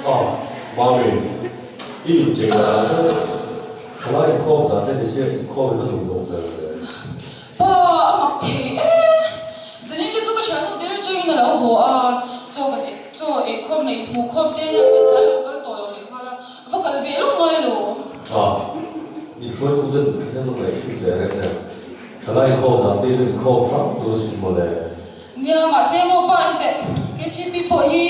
Ah, Mami, i inchei dan chu thalai inkhawm zan te nise inkhawm hi ka duh lo ber le. Pa, a mak thei e. Zanin te chu ka thiannu te atangin a lo haw a, chaw kan ei, chaw eikhawm leh inhmuhkhawm te hian kan tlai lo kal tawh lo leh nghal a, va kal ve lawk ngai lo. Ah, inhruaitu te duh thin em ka ngaihthim teh reng nen. Thalai inkhawm dan te chu inkhawm hrang tur a sin mawle. Nia, mahse maw pa engteh KTP pawh hi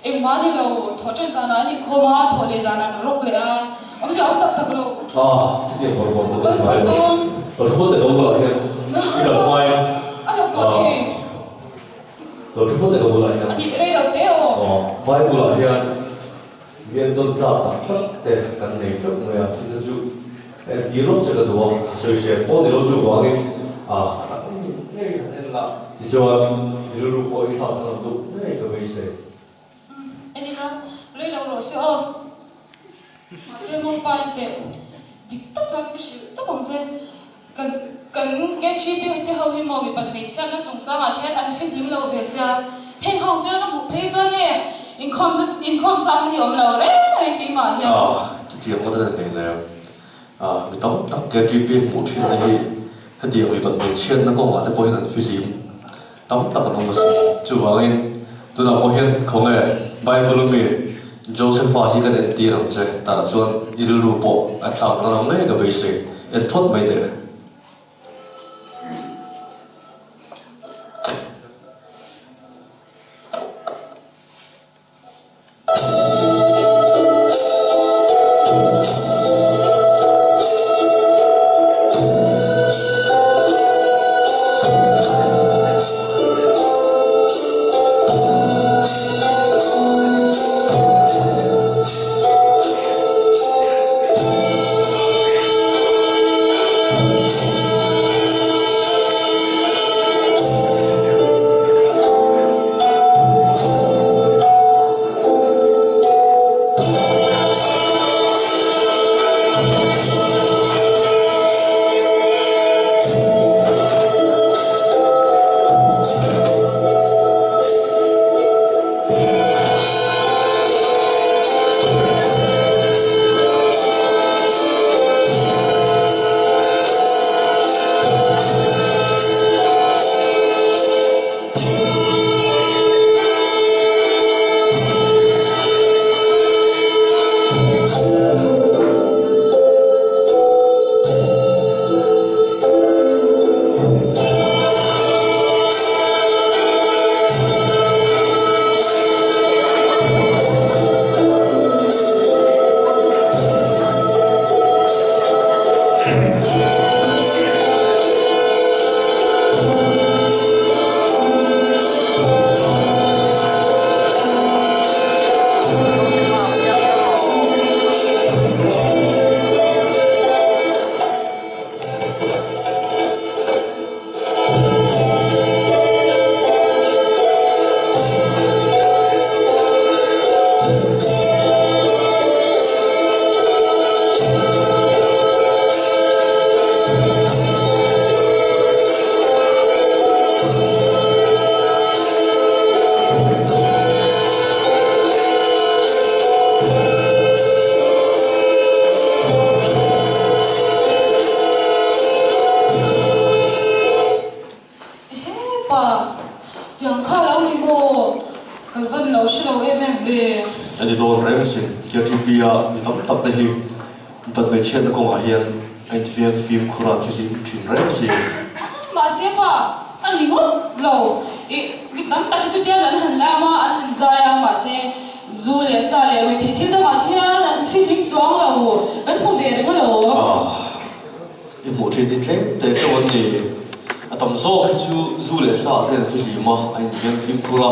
engmah a ni lo, thawh ṭan zanah an inkhawm a, thawh leh zanah an rawk leh a, awmzia a awm tak tak lo. Ah, chutiang bawr bawr pawh kan ngai lo. Ka thu phawt elo bulah hian i kal hmain. A lo pawh thei. Ka thu phawt elo bulah hian. A nih rei lo te aw. Aw, Bible ah hian mi en tawn tlak tak tak te kan nei teuh mai a, chute chu entir rawk che ka duh a, sawisel pawh ni lo chu vangin ah a tak ngei ngei han en la. Tichuan, i rilru pawh i thlak danglam duh ngei ka beisei. Umm, en ila, rei lo rawh se aw. Mahse Mawpa in teh dik tak chuan ka hrilh tawp ang che. Kan kan KGB te ho hi maw mipat hmeichhiatna chungchangah te hian an fihlim lo ve sia. Heng ho hmel ka hmuh phei chuan e inkhawmna inkhawm chakna hi awm lo reng reng keimah hian. Ah, chutiang ngawt a ni thei lem. Ah, mi tam tak KGB hmuh thinna hi hetiang mipat hmeichhiatna kawngah te pawh hian an fihlim tam tak an awm asin. Chuvangin tunah pawh hian khawnge Bible ami Josepha hi kan entir ang che tah chuan i rilru pawh a thlak danglam ngei ka beisei en phawt mai teh. Hepa, tiang kha lo ni maw? Kal van lo hre lo em em ve. A ni dawn reng sin, KTP-a mi tam tak te hi Mipat hmeichhiatna kawngah hian a infiam fimkhur a thihlim thin reng si. Mahse pa, a ni ngawt lo. I mi tam tak hi chutiang an han lam a, an han zai a, mahse zu leh sa leh ruihtheih thil dangah te hian an fihlim chuang lo. Kan hmu ve reng alawm. Ah, i hmuh thin hi tlem te chauh an ni. A tam zawk hi chu zu leh sa ah te hian an fihlim a, an infiam fimkhur a,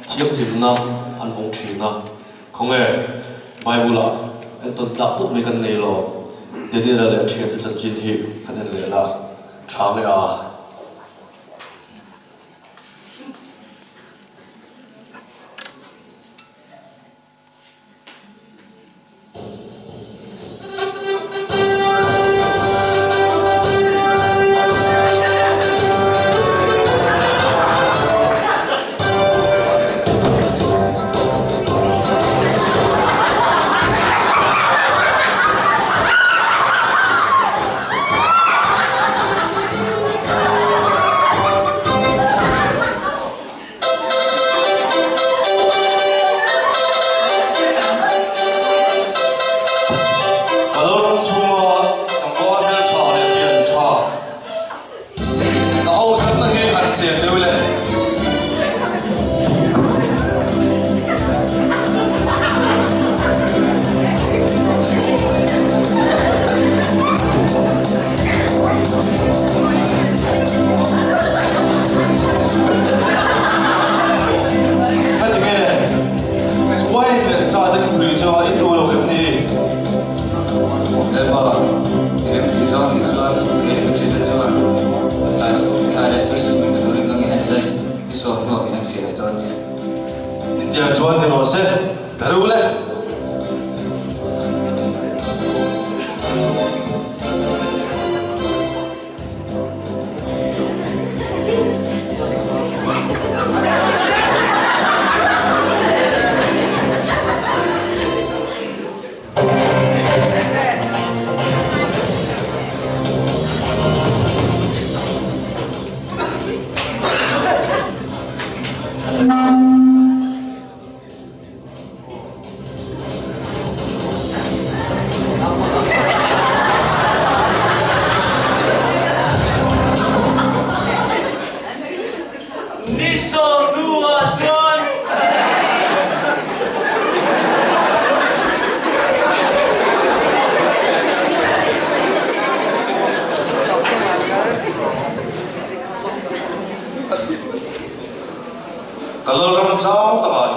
thianghlimna an vawng thin a. Khawnge, Bible-ah entawn tlak tawp mai kan nei lo. Daniel-a leh a thiante chanchin hi kan en leh la, tha nge a?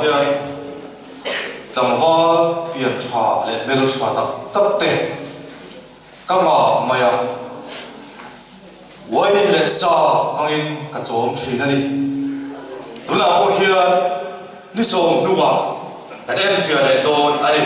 hian tlangval pian tha leh hmel tha tak tak te ka ngah mai a, uain leh sa hmangin ka chawm thin a ni. Tunah pawh hian ni sawm hnuah kan enfiah leh dawn a ni.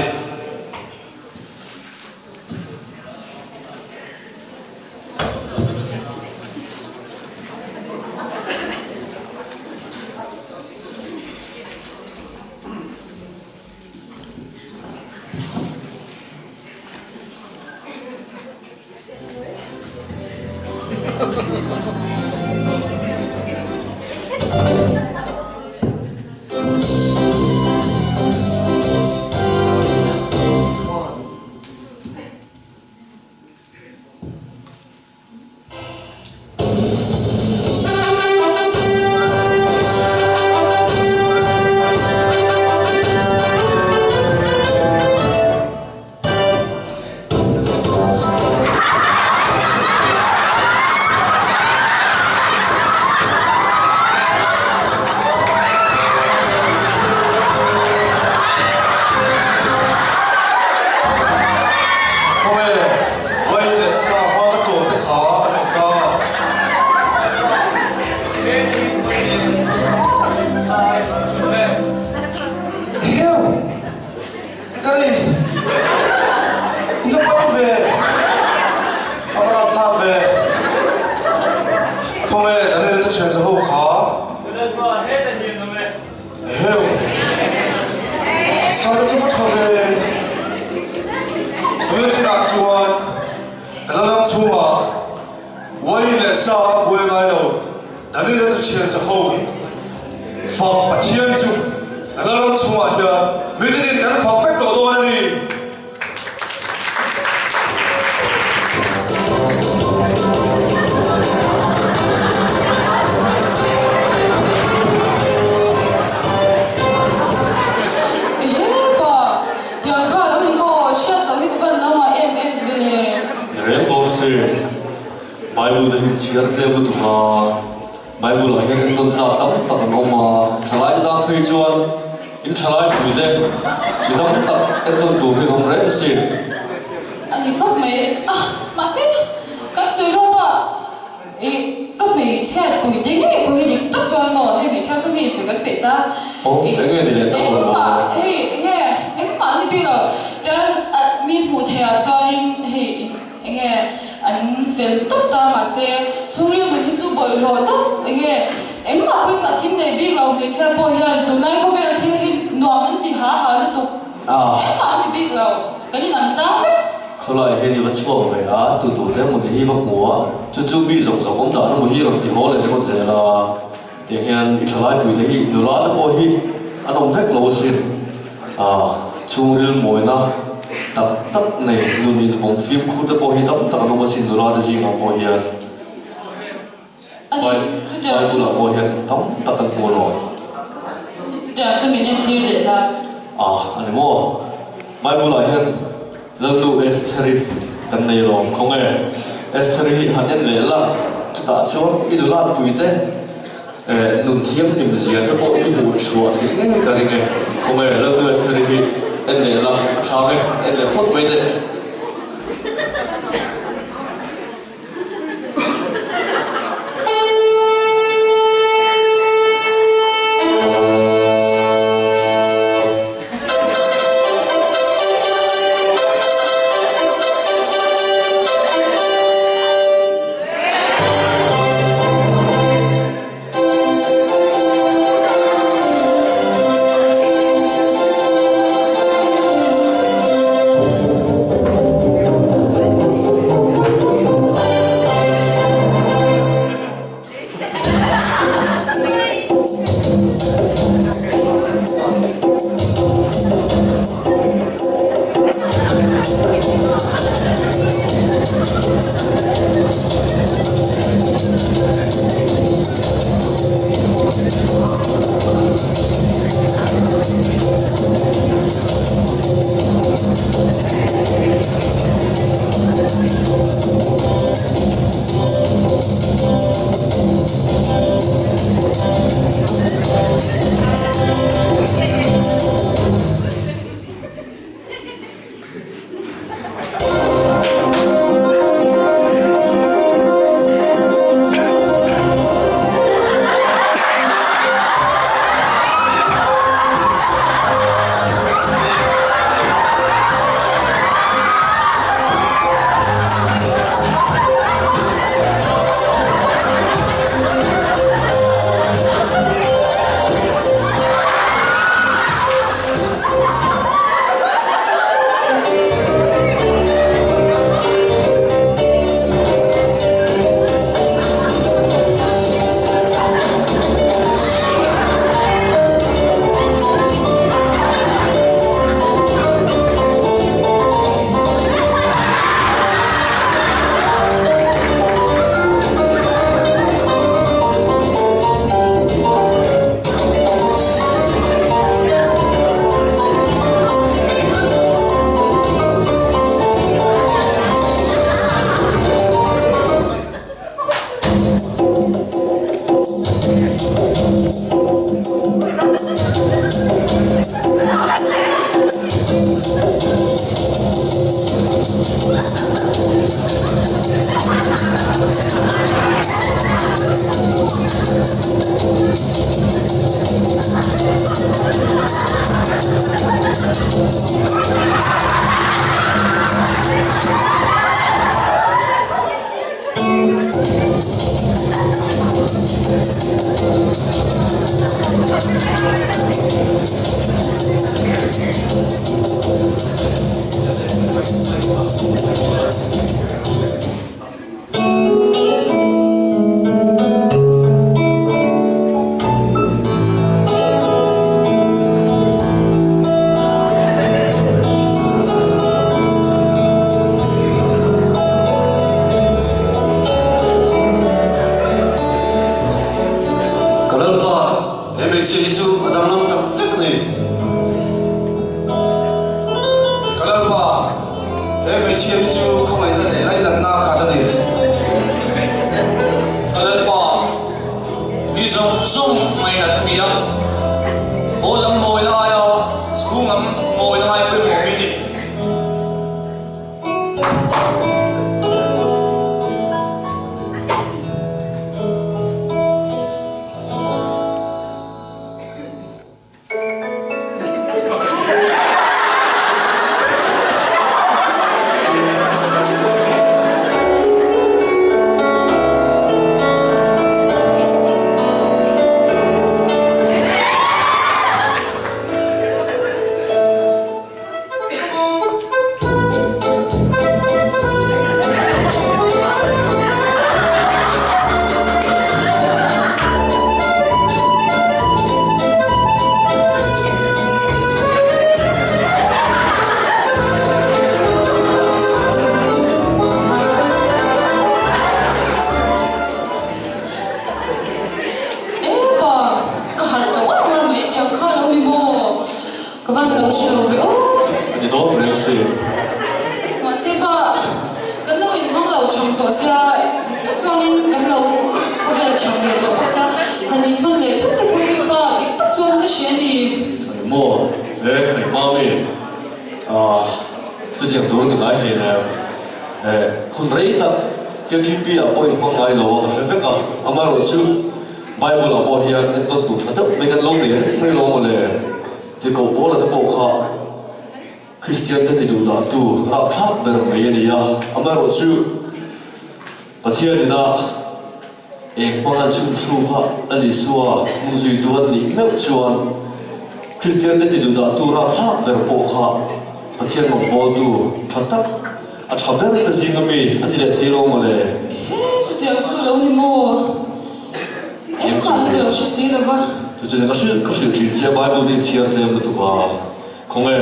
Khawnge Vawi leh sa hma ka chawl te kha an awm ta. Theo! Ka ri! I va pan ve! A va rapthlak ve! Khawnge Daniel te thian zaho kha? Eheu! Sara chu va tha ve! Tuna chinah chuan ka la lam chhungah uai leh sa a buai ngai lo. Daniel te thian zaho fak Pathian chu ka la ram chhungah hian mitenin kan fak vek tawh dawn a ni. Ehe pa, tiang kha lo ni maw, hriat loh hi ka van lo ngah em em ve le. Ni reng bawk si, Bible te hi chhiar tlem lutuk a, Bible ah hian entawn tlak tam tak an awm a, thalai te tan phei chuan in thalai pui te mi tam tak entawn tur hi an awm reng asin. A ni khawp mai a, mahse kan sawi lawk a, ih ka hmeichhiat pui te ngei pawh hi dik tak chuan maw hei hmeichhia chu mi insawi kan peih ta, Aw eng nge ni leh tak lo maw? Engmah hei enge engmah ni bik lo, tian mi hmuh theih ah chuanin hei Enge an fel tawp ta mahse chhungril nun hi chu bawlhhlawh tawp enge engmah pawisak him nei bik lo hmeichhia pawh hian tunlai khawvel thil hi nuam an ti ha ha lutuk engmah an ti bik lo kan in an tang vek. Khawlai hian i va chhuak ve a, tu tu te emaw ni hi va hmu a, chu chu mi zawk zawk awm dan emaw hi rawn ti haw leh ringawt zel a, tiang hian i thalai pui te hi nula te pawh hi an awm vek lo asin. Chhungril mawina tak tak nei nun invawng fimkhur te pawh hi tam tak an awm asin nula te zingah pawh hian Bible ah pawh hian tam tak kan hmu alawm. Chutiang chu min entir leh la. A ani maw? Bible ah hian Lalnu Estheri kan nei alawm. Khawnge Estheri hi han en leh la, chutah chuan i nula pui te Eh, nun thianghlim zia te pawh i hmuh chhuah theih ngei ka ring e. Khawnge, Lalnu Estheri hi en leh la, a tha nge, en leh phawt mai teh. tawh sia, dik tak chuanin kan lo khawvel chang ve tawh bawk sia, han inhman leh thut te pawh hi pa dik tak chuan ka hria a ni. Ani maw? He hei Mami, ah chutiang tur a ni ngai hlei nem. Eh, hun rei tak KTP ah pawh inhmang ngai lo a ka hre vek a, amaherawhchu Bible ah pawh hian entawn tur tha deuh mai kan lo nei reng mai lo mawle. Ti koh Paula te pawh kha Kristian te ti duh dah tu rapthlak ber mai a ni a, amaherawhchu Pathian ina eng hmang an chhun thlu kha a ni sua hmung zuitu an nih meuh chuan Kristian te ti duh dah tu rapthlak ber pawh kha Pathian rawngbawltu tha tak a tha ber te zinga mi a ni leh thei lo mawle. Ehe, chutiang chu a lo ni maw? Engmah hi ka lo hre si lo va. Chu chu ka hrilh ka hrilh thin che a, Bible te i chhiar tlem lutuk a, khawnge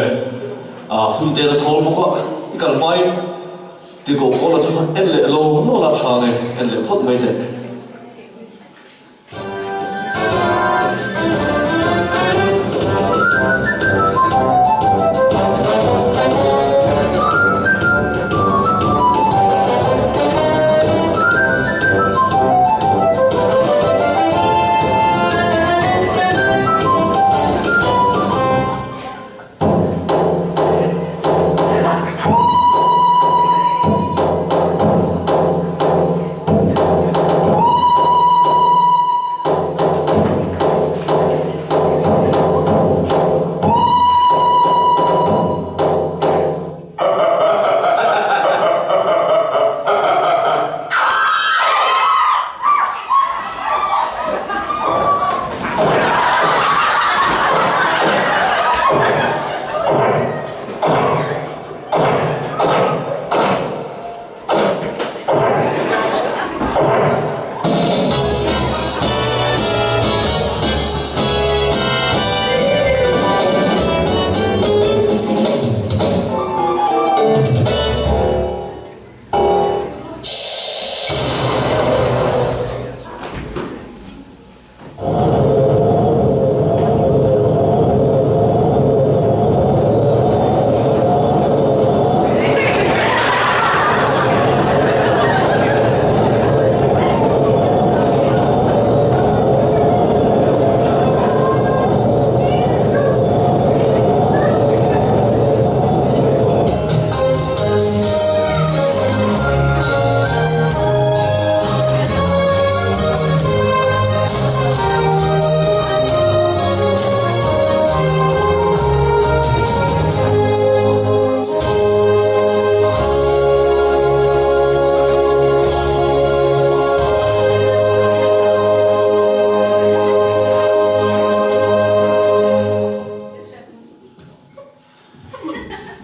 a hun te la thawl bawk a, i kal hmain ti koh pawl a chu kha en leh lo lo la tha nge, en leh phawt mai teh.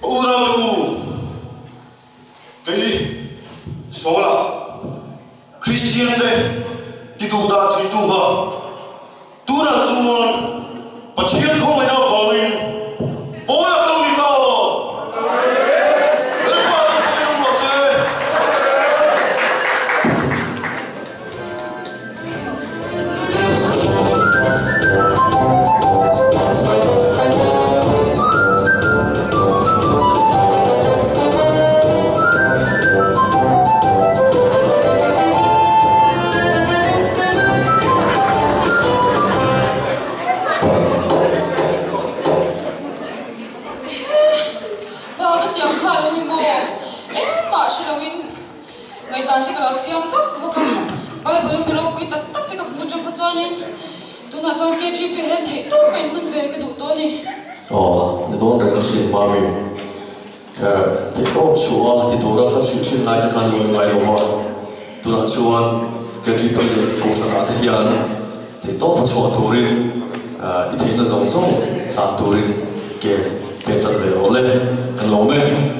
Unau te u, kei Saula, Kristian te ti duh dah thintu kha tunah chuan Pathian khawngaihna avangin Paula ka lo ni ta. Lalpa chu khawngaih awm rawh se. Ehe, ba ka tiang kha lo ni maw? Engmah hre loin. Ngaihdan te ka lo siam vak vak a, Bible in mi ropui tak tak te ka hmu atang kha chuanin tunah chuan KGP hian theih tawp ka inhman ve ka duh tawh a ni. Aw, ni dawn reng asin Mami. Theih tawp chhuah a ti tura ka hrilh thin lai te khan lo ngai lo va, tunah chuan KGP leh Kohhran ah te hian theih tawp a chhuah turin i theihna zawng zawng hlan turin ke pe tan ve rawh le, kan lawm e.